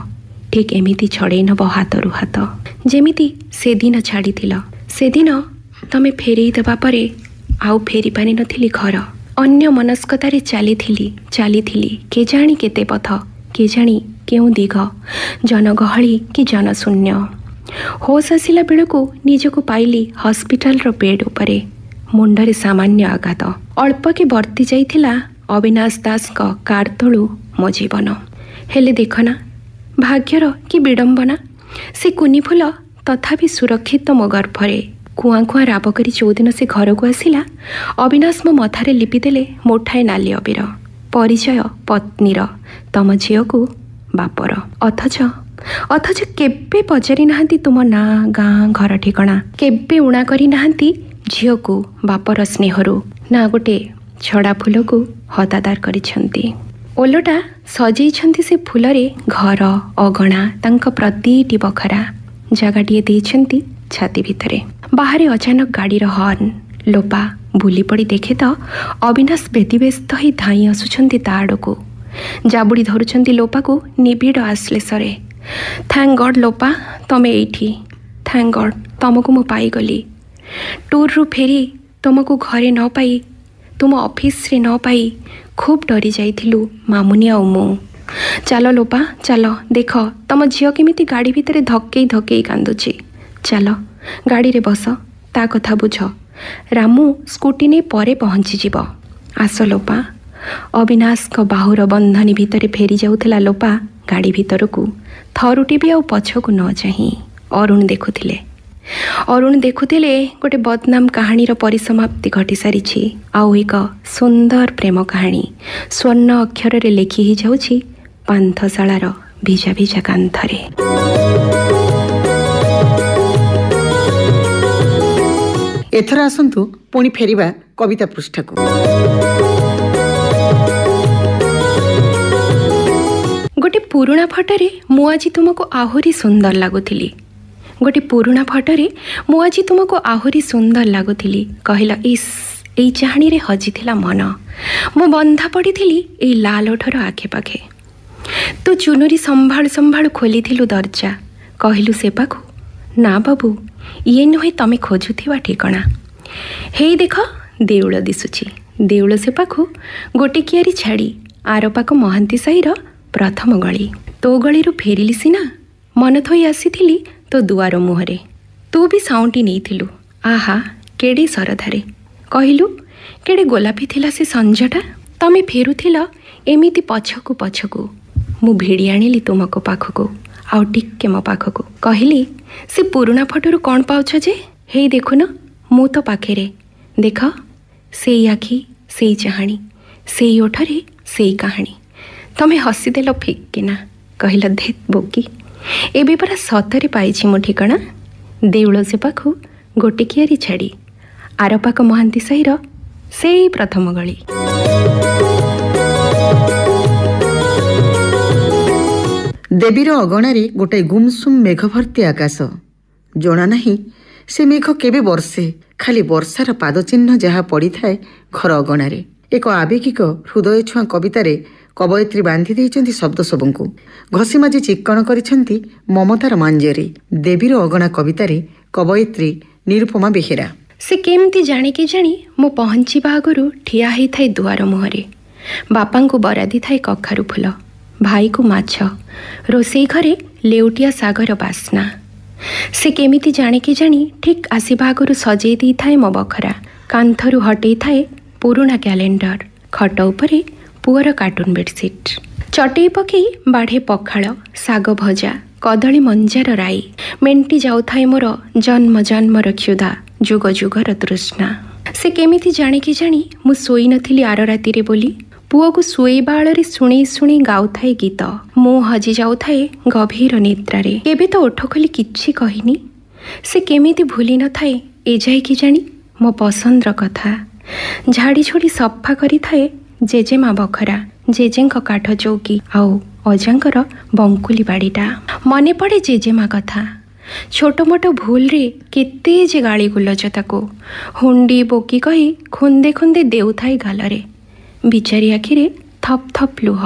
ଠିକ୍ ଏମିତି ଛଡ଼େଇ ନେବ ହାତରୁ ହାତ, ଯେମିତି ସେଦିନ ଛାଡ଼ିଥିଲ। ସେଦିନ ତମେ ଫେରେଇ ଦେବା ପରେ ଆଉ ଫେରି ପାରିନଥିଲି ଘର। ଅନ୍ୟ ମନସ୍କତାରେ ଚାଲିଥିଲି, ଚାଲିଥିଲି କେଜାଣି କେତେ ପଥ, କେଜାଣି କେଉଁ ଦିଗ, ଜନଗହଳି କି ଜନଶୂନ୍ୟ। ହୋସ୍ ଆସିଲା ବେଳକୁ ନିଜକୁ ପାଇଲି ହସ୍ପିଟାଲର ବେଡ୍ ଉପରେ। ମୁଣ୍ଡରେ ସାମାନ୍ୟ ଆଘାତ। ଅଳ୍ପକେ ବର୍ତ୍ତି ଯାଇଥିଲା ଅବିନାଶ ଦାସଙ୍କ କାର୍ ତଳୁ ମୋ ଜୀବନ। ହେଲେ ଦେଖନା ଭାଗ୍ୟର କି ବିଡ଼ମ୍ବନା, ସେ କୁନି ଫୁଲ ତଥାପି ସୁରକ୍ଷିତ ମୋ ଗର୍ଭରେ। କୁଆଁ କୁଆଁ ରାବ କରି ଯେଉଁଦିନ ସେ ଘରକୁ ଆସିଲା, ଅବିନାଶ ମୋ ମଥାରେ ଲିପିଦେଲେ ମୁଠାଏ ନାଲି ଅବିର। ପରିଚୟ ପତ୍ନୀର, ତମ ଝିଅକୁ ବାପର। ଅଥଚ କେବେ ପଚାରି ନାହାନ୍ତି ତୁମ ନାଁ, ଗାଁ, ଘର ଠିକଣା। କେବେ ଊଣା କରିନାହାନ୍ତି ଝିଅକୁ ବାପର ସ୍ନେହରୁ, ନା ଗୋଟେ ଛଡ଼ା ଫୁଲକୁ ହତାଦାର କରିଛନ୍ତି। ଓଲଟା ସଜେଇଛନ୍ତି ସେ ଫୁଲରେ ଘର ଅଗଣା, ତାଙ୍କ ପ୍ରତିଟି ବଖରା। ଜାଗାଟିଏ ଦେଇଛନ୍ତି ଛାତି ଭିତରେ। ବାହାରେ ଅଚାନକ ଗାଡ଼ିର ହର୍ଣ୍ଣ। ଲୋପା ବୁଲି ପଡ଼ି ଦେଖେ ତ ଅବିନାଶ ବ୍ୟତିବ୍ୟସ୍ତ ହେଇ ଧାଇଁ ଆସୁଛନ୍ତି ତା ଆଡ଼କୁ। ଜାବୁଡ଼ି ଧରୁଛନ୍ତି ଲୋପାକୁ ନିବିଡ଼ ଆଶ୍ଳେଷରେ। Thank ଗଡ଼୍ ଲୋପା, ତମେ ଏଇଠି। Thank ଗଡ଼୍ ତମକୁ ମୁଁ ପାଇଗଲି। ଟୁର୍ରୁ ଫେରି ତୁମକୁ ଘରେ ନ ପାଇ, ତୁମ ଅଫିସରେ ନ ପାଇ ଖୁବ୍ ଡରି ଯାଇଥିଲୁ ମାମୁନି ଆଉ ମୁଁ। ଚାଲ ଲୋପା ଚାଲ, ଦେଖ ତମ ଝିଅ କେମିତି ଗାଡ଼ି ଭିତରେ ଧକେଇ ଧକେଇ କାନ୍ଦୁଛି। ଚାଲ ଗାଡ଼ିରେ ବସ, ତା କଥା ବୁଝ। ରାମୁ ସ୍କୁଟି ନେଇ ପରେ ପହଞ୍ଚିଯିବ। ଆସ ଲୋପା। ଅବିନାଶଙ୍କ ବାହୁର ବନ୍ଧନୀ ଭିତରେ ଫେରି ଯାଉଥିଲା ଲୋପା ଗାଡ଼ି ଭିତରକୁ, ଥରୁଟି ବି ଆଉ ପଛକୁ ନ ଚାହିଁ। ଅରୁଣ ଦେଖୁଥିଲେ, ଅରୁଣ ଦେଖୁଥିଲେ ଗୋଟେ ବଦନାମ କାହାଣୀର ପରିସମାପ୍ତି ଘଟିସାରିଛି। ଆଉ ଏକ ସୁନ୍ଦର ପ୍ରେମ କାହାଣୀ ସ୍ୱର୍ଣ୍ଣ ଅକ୍ଷରରେ ଲେଖି ହେଇଯାଉଛି ପାନ୍ଥଶାଳାର ଭିଜା ଭିଜା କାନ୍ଥରେ। ଏଥର ଆସନ୍ତୁ ପୁଣି ଫେରିବା କବିତା ପୃଷ୍ଠାକୁ। ଗୋଟେ ପୁରୁଣା ଫଟୋରେ ମୁଁ ଆଜି ତୁମକୁ ଆହୁରି ସୁନ୍ଦର ଲାଗୁଥିଲି। ଗୋଟେ ପୁରୁଣା ଫଟୋରେ ମୁଁ ଆଜି ତୁମକୁ ଆହୁରି ସୁନ୍ଦର ଲାଗୁଥିଲି। କହିଲ, ଇସ୍, ଏଇ ଚାହାଣୀରେ ହଜିଥିଲା ମନ। ମୁଁ ବନ୍ଧା ପଡ଼ିଥିଲି ଏଇ ଲାଲ ଓଠର ଆଖେ ପାଖେ। ତୁ ଚୁନୁରି ସମ୍ଭାଳୁ ସମ୍ଭାଳୁ ଖୋଲିଥିଲୁ ଦରଜା। କହିଲୁ ସେ ପାଖୁ, ନା ବାବୁ, ଇଏ ନୁହେଁ ତମେ ଖୋଜୁଥିବା ଠିକଣା। ହେଇ ଦେଖ ଦେଉଳ ଦିଶୁଛି। ଦେଉଳ ସେ ପାଖୁ ଗୋଟେ କିଆରି ଛାଡ଼ି ଆର ପାଖ ମହାନ୍ତି ସାହିର ପ୍ରଥମ ଗଳି। ତୋ ଗଳିରୁ ଫେରିଲି ସିନା, ମନ ଥୋଇ ଆସିଥିଲି ତୋ ଦୁଆର ମୁହଁରେ। ତୁ ବି ସାଉଁଟି ନେଇଥିଲୁ, ଆହା କେଡ଼େ ସରଧାରେ। କହିଲୁ କେଡ଼େ ଗୋଲାପୀ ଥିଲା ସେ ସଞ୍ଜଟା। ତମେ ଫେରୁଥିଲ ଏମିତି ପଛକୁ ପଛକୁ, ମୁଁ ଭିଡ଼ି ଆଣିଲି ତୁମକୁ ପାଖକୁ, ଆଉ ଟିକେ ମୋ ପାଖକୁ। କହିଲି, ସେ ପୁରୁଣା ଫଟୋରୁ କ'ଣ ପାଉଛ ଯେ? ହେଇ ଦେଖୁନ, ମୁଁ ତ ପାଖରେ। ଦେଖ ସେଇ ଆଖି, ସେଇ ଚାହାଣୀ, ସେଇ ଓଠରେ ସେଇ କାହାଣୀ। ତମେ ହସିଦେଲ ଫିକ୍ କିନା, କହିଲ ଧେତ୍ ବୋକି, ଏବେ ପରା ସତରେ ପାଇଛି ମୁଁ ଠିକଣା। ଦେଉଳ ସେ ପାଖୁ ଗୋଟେ କିଆରି ଛାଡ଼ି ଆରପାଖ ମହାନ୍ତି ସାହିର ସେଇ ପ୍ରଥମ ଗଳି। ଦେବୀର ଅଗଣାରେ ଗୋଟାଏ ଗୁମସୁମ ମେଘ ଭର୍ତ୍ତି ଆକାଶ। ଜଣା ନାହିଁ ସେ ମେଘ କେବେ ବର୍ଷେ। ଖାଲି ବର୍ଷାର ପାଦଚିହ୍ନ ଯାହା ପଡ଼ିଥାଏ ଘର ଅଗଣାରେ। ଏକ ଆବେଗିକ ହୃଦୟ ଛୁଆଁ କବିତାରେ କବୟିତ୍ରୀ ବାନ୍ଧି ଦେଇଛନ୍ତି ଶବ୍ଦ ସବୁଙ୍କୁ, ଘଷି ମାଜି ଚିକ୍କଣ କରିଛନ୍ତି ମମତାର ମାଞ୍ଜରୀ। ଦେବୀର ଅଗଣା କବିତାରେ କବୟିତ୍ରୀ ନିରୁପମା ବେହେରା। ସେ କେମିତି ଜାଣି କେଜାଣି ମୁଁ ପହଞ୍ଚିବା ଆଗରୁ ଠିଆ ହେଇଥାଏ ଦୁଆର ମୁହଁରେ। ବାପାଙ୍କୁ ବରାଦି ଥାଏ କଖାରୁ ଫୁଲ, ଭାଇକୁ ମାଛ, ରୋଷେଇ ଘରେ ଲେଉଟିଆ ଶାଗର ବାସ୍ନା। ସେ କେମିତି ଜାଣି କେଜାଣି ଠିକ୍ ଆସିବା ଆଗରୁ ସଜେଇ ଦେଇଥାଏ ମୋ ବଖରା। କାନ୍ଥରୁ ହଟେଇଥାଏ ପୁରୁଣା କ୍ୟାଲେଣ୍ଡର, ଖଟ ଉପରେ ପୁଅର କାର୍ଟୁନ୍ ବେଡ଼ସିଟ୍। ଚଟେଇ ପକେଇ ବାଢ଼େ ପଖାଳ, ଶାଗ ଭଜା, କଦଳୀ ମଞ୍ଜାର ରାଇ। ମେଣ୍ଟି ଯାଉଥାଏ ମୋର ଜନ୍ମ ଜନ୍ମର କ୍ଷୁଧା, ଯୁଗ ଯୁଗର ତୃଷ୍ଣା। ସେ କେମିତି ଜାଣି କେଜାଣି ମୁଁ ଶୋଇନଥିଲି ଆର ରାତିରେ ବୋଲି ପୁଅକୁ ଶୋଇବା ଆଳରେ ଶୁଣେଇ ଶୁଣେଇ ଗାଉଥାଏ ଗୀତ। ମୁଁ ହଜି ଯାଉଥାଏ ଗଭୀର ନିଦ୍ରାରେ। କେବେ ତ ଓଠ ଖୋଲି କିଛି କହିନି। ସେ କେମିତି ଭୁଲି ନଥାଏ ଏଯାଏ କେଜାଣି ମୋ ପସନ୍ଦର କଥା। ଝାଡ଼ି ଝୁଡ଼ି ସଫା କରିଥାଏ ଜେଜେମା ବଖରା, ଜେଜେଙ୍କ କାଠ ଚୌକି ଆଉ ଅଜାଙ୍କର ବଙ୍କୁଲି ବାଡ଼ିଟା। ମନେ ପଡ଼େ ଜେଜେମା କଥା। ଛୋଟ ମୋଟ ଭୁଲରେ କେତେ ଯେ ଗାଳି ଗୁଲଜ ତାକୁ ହୁଣ୍ଡି ବୋକି କହି ଖୁନ୍ଦେ ଖୁନ୍ଦେ ଦେଉଥାଏ ଗାଲରେ। ବିଚାରି ଆଖିରେ ଥପ୍ ଥପ୍ ଲୁହ।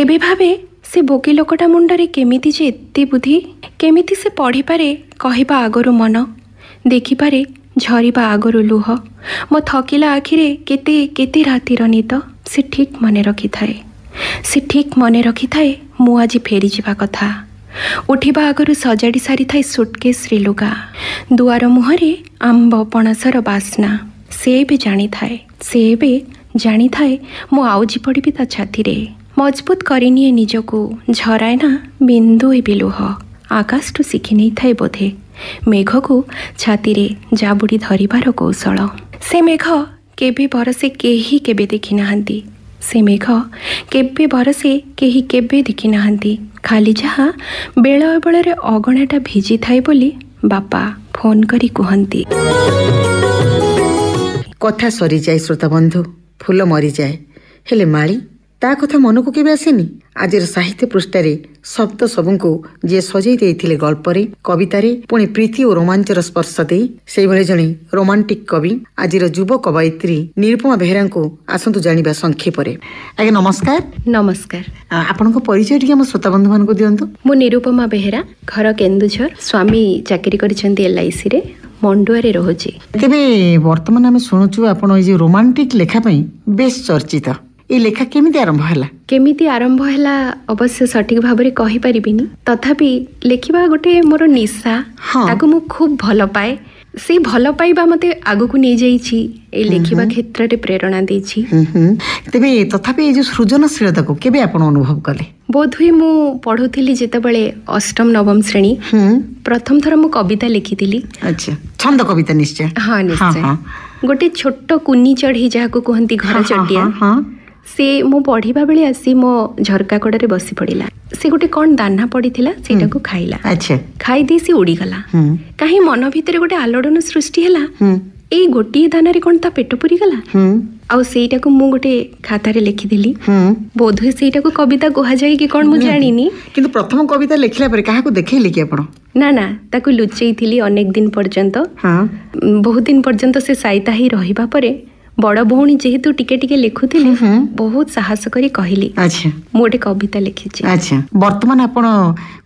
ଏବେ ଭାବେ ସେ ବୋକି ଲୋକଟା ମୁଣ୍ଡରେ କେମିତି ଯେ ଏତେ ବୁଦ୍ଧି, କେମିତି ସେ ପଢ଼ିପାରେ କହିବା ଆଗରୁ ମନ, ଦେଖିପାରେ ଝରିବା ଆଗରୁ ଲୁହ। ମୋ ଥକିଲା ଆଖିରେ କେତେ କେତେ ରାତିର ନିଦ ସେ ଠିକ୍ ମନେ ରଖିଥାଏ। ସେ ଠିକ୍ ମନେ ରଖିଥାଏ ମୁଁ ଆଜି ଫେରିଯିବା କଥା। ଉଠିବା ଆଗରୁ ସଜାଡ଼ି ସାରିଥାଏ ସୁଟକେସ୍ରେ ଲୁଗା। ଦୁଆର ମୁହଁରେ ଆମ୍ବ ପଣସର ବାସ୍ନା। ସେ ଏବେ ଜାଣିଥାଏ, ସେ ଏବେ ଜାଣିଥାଏ ମୁଁ ଆଉଜି ପଡ଼ିବି ତା ଛାତିରେ। ମଜବୁତ କରିନିଏ ନିଜକୁ, ଝରାଏ ନା ବିନ୍ଦୁଏ ବି ଲୁହ। ଆକାଶଠୁ ଶିଖି ନେଇଥାଏ ବୋଧେ ମେଘକୁ ଛାତିରେ ଜାବୁଡ଼ି ଧରିବାର କୌଶଳ। ସେ ମେଘ କେବେ ବରସେ କେହି କେବେ ଦେଖିନାହାନ୍ତି। ସେ ମେଘ କେବେ ବରସେ କେହି କେବେ ଦେଖିନାହାନ୍ତି। ଖାଲି ଯାହା ବେଳ ବେଳରେ ଅଗଣାଟା ଭିଜିଥାଏ ବୋଲି ବାପା ଫୋନ୍ କରି କୁହନ୍ତି। କଥା ସରିଯାଏ ଶ୍ରୋତାବନ୍ଧୁ, ଫୁଲ ମରିଯାଏ, ହେଲେ ମାଳି ତା କଥା ମନକୁ କେବେ ଆସେନି? ଆଜିର ସାହିତ୍ୟ ପୃଷ୍ଠାରେ ଶବ୍ଦ ସବୁଙ୍କୁ ଯିଏ ସଜେଇ ଦେଇଥିଲେ ଗଳ୍ପରେ, କବିତାରେ, ପୁଣି ପ୍ରୀତି ଓ ରୋମାଞ୍ଚର ସ୍ପର୍ଶ ଦେଇ, ସେଇଭଳି ଜଣେ ରୋମାଣ୍ଟିକ କବି ଆଜିର ଯୁବ କବୟିତ୍ରୀ ନିରୁପମା ବେହେରାଙ୍କୁ ଆସନ୍ତୁ ଜାଣିବା ସଂକ୍ଷେପରେ। ଆଜ୍ଞା ନମସ୍କାର। ନମସ୍କାର। ଆପଣଙ୍କ ପରିଚୟ ଟିକେ ଆମ ଶ୍ରୋତାବନ୍ଧୁମାନଙ୍କୁ ଦିଅନ୍ତୁ। ମୁଁ ନିରୁପମା ବେହେରା, ଘର କେନ୍ଦୁଝର, ସ୍ୱାମୀ ଚାକିରି କରିଛନ୍ତି LICରେ, ମଣ୍ଡୁଆରେ ରହୁଛି। ତେବେ ବର୍ତ୍ତମାନ ଆମେ ଶୁଣୁଛୁ ଆପଣ ଏଇ ଯୋଉ ରୋମାଣ୍ଟିକ ଲେଖା ପାଇଁ ବେଶ ଚର୍ଚ୍ଚିତ, ଏଇ ଲେଖା କେମିତି ଆରମ୍ଭ ହେଲା? କେମିତି ଆରମ୍ଭ ହେଲା ଅବଶ୍ୟ ସଠିକ ଭାବରେ କହିପାରିବିନି, ତଥାପି ଲେଖିବା ଗୋଟେ ମୋର ନିଶା, ତାକୁ ମୁଁ ଖୁବ୍ ଭଲ ପାଏ। ସେଇ ଭଲ ପାଇବା ମୋତେ ଆଗକୁ ନେଇଯାଇଛି, ଏଇ ଲେଖିବା କ୍ଷେତ୍ରରେ ପ୍ରେରଣା ଦେଇଛି। ତେବେ ତଥାପି ଏଇ ଯୋଉ ସୃଜନଶୀଳତାକୁ କେବେ ଆପଣ ଅନୁଭବ କଲେ? ବୋଧହୁଏ ମୁଁ ପଢୁଥିଲି ଯେତେବେଳେ ଅଷ୍ଟମ ନବମ ଶ୍ରେଣୀ, ପ୍ରଥମ ଥର ମୁଁ କବିତା ଲେଖିଥିଲି। ଆଚ୍ଛା, ଛନ୍ଦ କବିତା? ନିଶ୍ଚୟ। ହଁ ନିଶ୍ଚୟ। ଗୋଟେ ଛୋଟ କୁନି ଚଢ଼େଇ, ଯାହାକୁ କୁହନ୍ତି ଘର ଚଟିଆ, ସେ ମୁଁ ପଢିବା ବେଳେ ଆସି ମୋ ଝରକା କଡ଼ରେ ବସି ପଡ଼ିଲା। ସେ ଗୋଟେ କ'ଣ ଦାନା ପଡ଼ିଥିଲା ସେଇଟାକୁ ଖାଇଲା, ଖାଇଦେଇ ସେ ଉଡ଼ିଗଲା। କାହିଁ ମନ ଭିତରେ ଗୋଟେ ଆଲୋଡ଼ନ ସୃଷ୍ଟି ହେଲା, ଏଇ ଗୋଟିଏ ଦାନାରେ କ'ଣ ତା ପେଟ ପୁରିଗଲା? ଆଉ ସେଇଟାକୁ ମୁଁ ଗୋଟେ ଖାତାରେ ଲେଖିଦେଲି। ବୋଧହୁଏ ସେଇଟାକୁ କବିତା କୁହାଯାଏ କି କ'ଣ ମୁଁ ଜାଣିନି। କିନ୍ତୁ ପ୍ରଥମ କବିତା ଲେଖିଲା ପରେ କାହାକୁ ଦେଖେଇଲେ କି ଆପଣ? ନା ନା, ତାକୁ ଲୁଚେଇଥିଲି ଅନେକ ଦିନ ପର୍ଯ୍ୟନ୍ତ। ବହୁତ ଦିନ ପର୍ଯ୍ୟନ୍ତ ସେ ସାଇତା ହେଇ ରହିବା ପରେ ବଡ଼ ଭଉଣୀ ଯେହେତୁ ଟିକେ ଟିକେ ଲେଖୁଥିଲେ, ବହୁତ ସାହସ କରି କହିଲି ମୁଁ ଗୋଟେ କବିତା ଲେଖିଛି। ଆଚ୍ଛା, ବର୍ତ୍ତମାନ ଆପଣ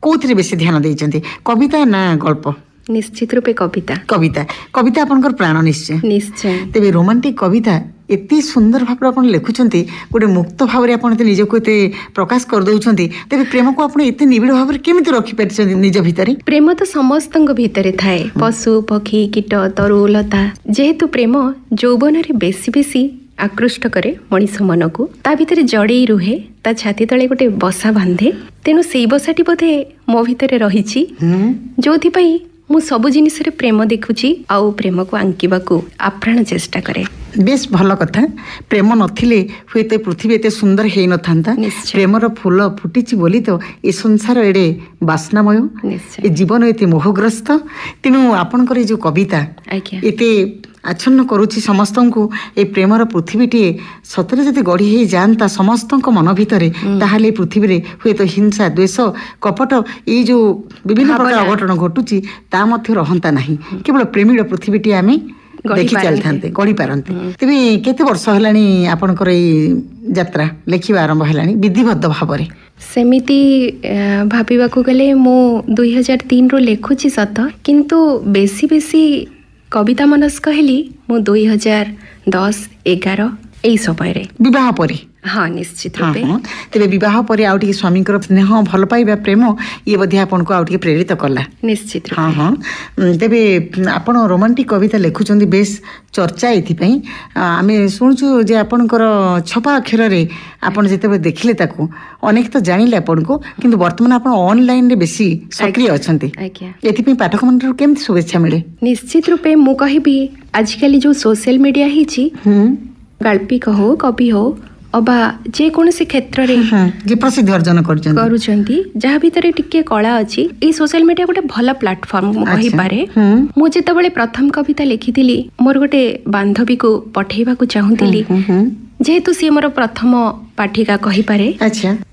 କୋଉଥିରେ ବେଶୀ ଧ୍ୟାନ ଦେଇଛନ୍ତି, କବିତା ନା ଗଳ୍ପ? ନିଶ୍ଚିତ ରୂପେ କବିତା। କବିତା, କବିତା ଆପଣଙ୍କର ପ୍ରାଣ। ନିଶ୍ଚୟ ନିଶ୍ଚୟ। ତେବେ ରୋମାଣ୍ଟିକ କବିତା ଏତେ ସୁନ୍ଦର ଭାବରେ ଆପଣ ଲେଖୁଛନ୍ତି, ଗୋଟେ ମୁକ୍ତ ଭାବରେ ଆପଣ ଏତେ ନିଜକୁ ଏତେ ପ୍ରକାଶ କରିଦେଉଛନ୍ତି, ତେବେ ପ୍ରେମକୁ ଆପଣ ଏତେ ନିବିଡ଼ ଭାବରେ କେମିତି ରଖିପାରିଛନ୍ତି ନିଜ ଭିତରେ? ପ୍ରେମ ତ ସମସ୍ତଙ୍କ ଭିତରେ ଥାଏ, ପଶୁ ପକ୍ଷୀ କୀଟ ତରୁ ଲତା। ଯେହେତୁ ପ୍ରେମ ଯୌବନରେ ବେଶୀ ବେଶୀ ଆକୃଷ୍ଟ କରେ ମଣିଷ ମନକୁ, ତା ଭିତରେ ଜଡ଼େଇ ରୁହେ, ତା ଛାତି ତଳେ ଗୋଟେ ବସା ବାନ୍ଧେ, ତେଣୁ ସେଇ ବସାଟି ବୋଧେ ମୋ ଭିତରେ ରହିଛି, ଯୋଉଥିପାଇଁ ମୁଁ ସବୁ ଜିନିଷରେ ପ୍ରେମ ଦେଖୁଛି ଆଉ ପ୍ରେମକୁ ଆଙ୍କିବାକୁ ଆପ୍ରାଣ ଚେଷ୍ଟା କରେ। ବେଶ ଭଲ କଥା। ପ୍ରେମ ନଥିଲେ ହୁଏତ ପୃଥିବୀ ଏତେ ସୁନ୍ଦର ହେଇନଥାନ୍ତା। ପ୍ରେମର ଫୁଲ ଫୁଟିଛି ବୋଲି ତ ଏ ସଂସାର ଏଡ଼େ ବାସ୍ନାମୟ, ଏ ଜୀବନ ଏତେ ମୋହଗ୍ରସ୍ତ। ତେଣୁ ଆପଣଙ୍କର ଏଇ ଯୋଉ କବିତା ଏତେ ଆଚ୍ଛନ୍ନ କରୁଛି ସମସ୍ତଙ୍କୁ, ଏ ପ୍ରେମର ପୃଥିବୀଟିଏ ସତରେ ଯଦି ଗଢ଼ି ହେଇଯାଆନ୍ତା ସମସ୍ତଙ୍କ ମନ ଭିତରେ, ତାହେଲେ ଏ ପୃଥିବୀରେ ହୁଏତ ହିଂସା, ଦ୍ୱେଷ, କପଟ, ଏଇ ଯୋଉ ବିଭିନ୍ନ ପ୍ରକାର ଅଘଟଣ ଘଟୁଛି ତା ମଧ୍ୟ ରହନ୍ତା ନାହିଁ। କେବଳ ପ୍ରେମୀଳ ପୃଥିବୀଟିଏ ଆମେ ଦେଖି ଚାଲିଥାନ୍ତେ, ଗଢ଼ି ପାରନ୍ତେ। ତେବେ କେତେ ବର୍ଷ ହେଲାଣି ଆପଣଙ୍କର ଏଇ ଯାତ୍ରା ଲେଖିବା ଆରମ୍ଭ ହେଲାଣି ବିଧିବଦ୍ଧ ଭାବରେ? ସେମିତି ଭାବିବାକୁ ଗଲେ ମୁଁ 2003ରୁ ଲେଖୁଛି ସତ, କିନ୍ତୁ ବେଶୀ ବେଶୀ କବିତା ମନସ୍କ ହେଲି ମୁଁ 2010-11 ଏଇ ସମୟରେ, ବିବାହ ପରେ। ହଁ ନିଶ୍ଚିତ ରୂପେ। ତେବେ ବିବାହ ପରେ ଆଉ ଟିକେ ସ୍ୱାମୀଙ୍କର ସ୍ନେହ, ଭଲ ପାଇବା, ପ୍ରେମ ଇଏ ବୋଧେ ଆପଣଙ୍କୁ ଆଉ ଟିକେ ପ୍ରେରିତ କଲା? ନିଶ୍ଚିତ। ହଁ ହଁ। ତେବେ ଆପଣ ରୋମାଣ୍ଟିକ କବିତା ଲେଖୁଛନ୍ତି, ବେଶ ଚର୍ଚ୍ଚା ଏଥିପାଇଁ। ଆମେ ଶୁଣୁଛୁ ଯେ ଆପଣଙ୍କର ଛପା ଅକ୍ଷରରେ ଆପଣ ଯେତେବେଳେ ଦେଖିଲେ ତାକୁ ଅନେକ ତ ଜାଣିଲେ ଆପଣଙ୍କୁ, କିନ୍ତୁ ବର୍ତ୍ତମାନ ଆପଣ ଅନଲାଇନରେ ବେଶୀ ସକ୍ରିୟ ଅଛନ୍ତି, ଏଥିପାଇଁ ପାଠକମାନଙ୍କଠାରୁ କେମିତି ଶୁଭେଚ୍ଛା ମିଳେ? ନିଶ୍ଚିତ ରୂପେ ମୁଁ କହିବି ଆଜିକାଲି ଯୋଉ ସୋସିଆଲ ମିଡିଆ ହେଇଛି, ଗାଳ୍ପିକ ହଉ, କବି ହଉ ଅବା ଯେକୌଣସି କ୍ଷେତ୍ରରେ ଯେ ପ୍ରସିଦ୍ଧି ଅର୍ଜନ କରୁଛନ୍ତି, ଯାହା ଭିତରେ ଟିକେ କଳା ଅଛି, ଏଇ ସୋସିଆଲ ମିଡିଆ ଗୋଟେ ଭଲ ପ୍ଲାଟଫର୍ମ ମୁଁ କହିପାରେ। ମୁଁ ଯେତେବେଳେ ପ୍ରଥମ କବିତା ଲେଖିଥିଲି, ମୋର ଗୋଟେ ବାନ୍ଧବୀକୁ ପଠେଇବାକୁ ଚାହୁଁଥିଲି, ଯେହେତୁ ସିଏ ମୋର ପ୍ରଥମ ପାଠିକା କହିପାରେ।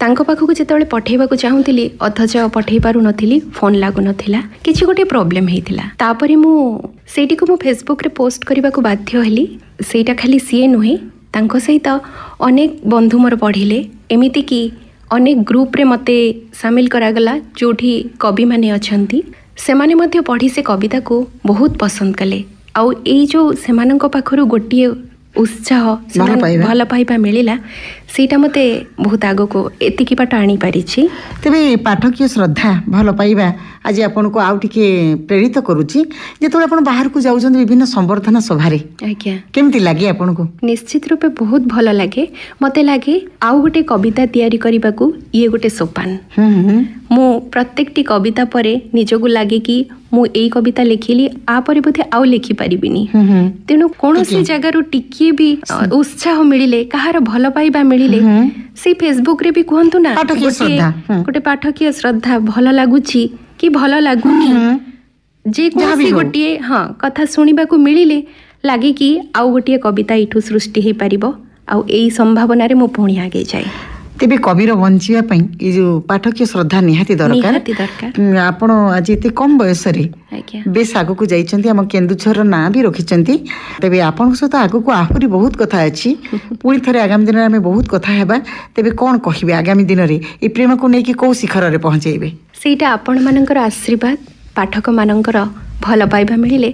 ତାଙ୍କ ପାଖକୁ ଯେତେବେଳେ ପଠେଇବାକୁ ଚାହୁଁଥିଲି, ଅଥଚ ପଠେଇ ପାରୁନଥିଲି, ଫୋନ୍ ଲାଗୁନଥିଲା, କିଛି ଗୋଟେ ପ୍ରୋବ୍ଲେମ୍ ହେଇଥିଲା। ତାପରେ ମୁଁ ସେଇଟିକୁ ମୁଁ ଫେସବୁକରେ ପୋଷ୍ଟ କରିବାକୁ ବାଧ୍ୟ ହେଲି। ସେଇଟା ଖାଲି ସିଏ ନୁହେଁ, ତାଙ୍କ ସହିତ ଅନେକ ବନ୍ଧୁ ମୋର ପଢ଼ିଲେ। ଏମିତିକି ଅନେକ ଗ୍ରୁପରେ ମୋତେ ସାମିଲ କରାଗଲା, ଯେଉଁଠି କବିମାନେ ଅଛନ୍ତି, ସେମାନେ ମଧ୍ୟ ପଢ଼ି ସେ କବିତାକୁ ବହୁତ ପସନ୍ଦ କଲେ। ଆଉ ଏଇ ଯେଉଁ ସେମାନଙ୍କ ପାଖରୁ ଗୋଟିଏ ଉତ୍ସାହ, ଭଲ ପାଇବା ମିଳିଲା, ସେଇଟା ମୋତେ ବହୁତ ଆଗକୁ ଏତିକି ବାଟ ଆଣିପାରିଛି। ତେବେ ପାଠକୀୟ ଶ୍ରଦ୍ଧା, ଭଲ ପାଇବା ଆଜି ଆପଣଙ୍କୁ ଆଉ ଟିକେ ପ୍ରେରିତ କରୁଛି। ଯେତେବେଳେ ଆପଣ ବାହାରକୁ ଯାଉଛନ୍ତି ବିଭିନ୍ନ ସମ୍ବର୍ଦ୍ଧନା ସଭାରେ, ଆଜ୍ଞା, କେମିତି ଲାଗେ ଆପଣଙ୍କୁ? ନିଶ୍ଚିତ ରୂପେ ବହୁତ ଭଲ ଲାଗେ। ମୋତେ ଲାଗେ ଆଉ ଗୋଟେ କବିତା ତିଆରି କରିବାକୁ ଇଏ ଗୋଟେ ସୋପାନ। ମୁଁ ପ୍ରତ୍ୟେକଟି କବିତା ପରେ ନିଜକୁ ଲାଗେ କି ମୁଁ ଏଇ କବିତା ଲେଖିଲି, ଆ ପରେ ବୋଧେ ଆଉ ଲେଖିପାରିବିନି। ତେଣୁ କୌଣସି ଜାଗାରୁ ଟିକିଏ ବି ଉତ୍ସାହ ମିଳିଲେ, କାହାର ଭଲ ପାଇବା ମିଳିଲେ, ସେଇ ଫେସବୁକରେ ବି କୁହନ୍ତୁ ନା, ଗୋଟେ ପାଠକୀୟ ଶ୍ରଦ୍ଧା, ଭଲ ଲାଗୁଛି କି ଭଲ ଲାଗୁନି, ଯେକୌଣସି ଗୋଟିଏ ହଁ କଥା ଶୁଣିବାକୁ ମିଳିଲେ ଲାଗେ କି ଆଉ ଗୋଟିଏ କବିତା ଏଇଠୁ ସୃଷ୍ଟି ହେଇପାରିବ, ଆଉ ଏଇ ସମ୍ଭାବନାରେ ମୁଁ ପୁଣି ଆଗେଇ ଯାଏ। ତେବେ କବିର ବଞ୍ଚିବା ପାଇଁ ଏ ଯୋଉ ପାଠକୀୟ ଶ୍ରଦ୍ଧା ନିହାତି ଦରକାର। ନିହାତି ଦରକାର। ଆପଣ ଆଜି ଏତେ କମ୍ ବୟସରେ ବେଶ ଆଗକୁ ଯାଇଛନ୍ତି, ଆମ କେନ୍ଦୁଝରର ନାଁ ବି ରଖିଛନ୍ତି। ତେବେ ଆପଣଙ୍କ ସହିତ ଆଗକୁ ଆହୁରି ବହୁତ କଥା ଅଛି, ପୁଣି ଥରେ ଆଗାମୀ ଦିନରେ ଆମେ ବହୁତ କଥା ହେବା। ତେବେ କ'ଣ କହିବେ, ଆଗାମୀ ଦିନରେ ଏ ପ୍ରେମକୁ ନେଇକି କୋଉ ଶିଖରରେ ପହଞ୍ଚେଇବେ? ସେଇଟା ଆପଣମାନଙ୍କର ଆଶୀର୍ବାଦ, ପାଠକମାନଙ୍କର ଭଲ ପାଇବା ମିଳିଲେ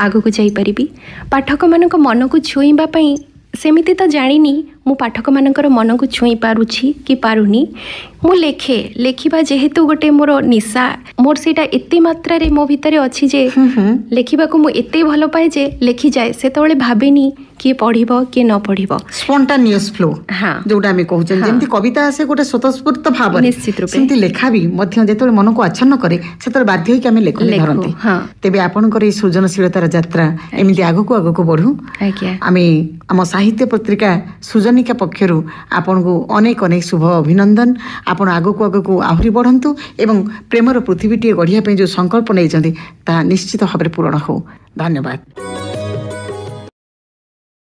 ଆଗକୁ ଯାଇପାରିବି। ପାଠକମାନଙ୍କ ମନକୁ ଛୁଇଁବା ପାଇଁ ସେମିତି ତ ଜାଣିନି ମୁଁ ପାଠକମାନଙ୍କର ମନକୁ ଛୁଇଁ ପାରୁଛି କି ପାରୁନି। ମୁଁ ଲେଖେ, ଲେଖିବା ଯେହେତୁ ଗୋଟେ ମୋର ନିଶା, ମୋର ସେଇଟା ଏତେ ମାତ୍ରାରେ ମୋ ଭିତରେ ଅଛି ଯେ ଲେଖିବାକୁ ମୁଁ ଏତେ ଭଲ ପାଏ ଯେ ଲେଖିଯାଏ, ସେତେବେଳେ ଭାବେନି କିଏ ପଢ଼ିବ କିଏ ନ ପଢ଼ିବ। ସ୍ପଣ୍ଟାନିୟସ୍ ଫ୍ଲୋ ଯୋଉଟା ଆମେ କହୁଛନ୍ତି, ଯେମିତି କବିତା ଆସେ ଗୋଟେ ସ୍ୱତଃସ୍ଫୂର୍ତ୍ତ ଭାବରେ, ନିଶ୍ଚିତ ରୂପେ ସେମିତି ଲେଖା ବି ମଧ୍ୟ ଯେତେବେଳେ ମନକୁ ଆଚ୍ଛନ୍ନ କରେ ସେତେବେଳେ ବାଧ୍ୟ ହେଇକି ଆମେ ଲେଖନି ଧରନ୍ତି। ତେବେ ଆପଣଙ୍କର ଏଇ ସୃଜନଶୀଳତାର ଯାତ୍ରା ଏମିତି ଆଗକୁ ଆଗକୁ ବଢୁ। ଆମେ ଆମ ସାହିତ୍ୟ ପତ୍ରିକା ସୃଜନିକା ପକ୍ଷରୁ ଆପଣଙ୍କୁ ଅନେକ ଅନେକ ଶୁଭ ଅଭିନନ୍ଦନ। ଆପଣ ଆଗକୁ ଆଗକୁ ଆହୁରି ବଢ଼ନ୍ତୁ ଏବଂ ପ୍ରେମର ପୃଥିବୀଟିଏ ଗଢ଼ିବା ପାଇଁ ଯେଉଁ ସଂକଳ୍ପ ନେଇଛନ୍ତି ତାହା ନିଶ୍ଚିତ ଭାବରେ ପୂରଣ ହେଉ। ଧନ୍ୟବାଦ।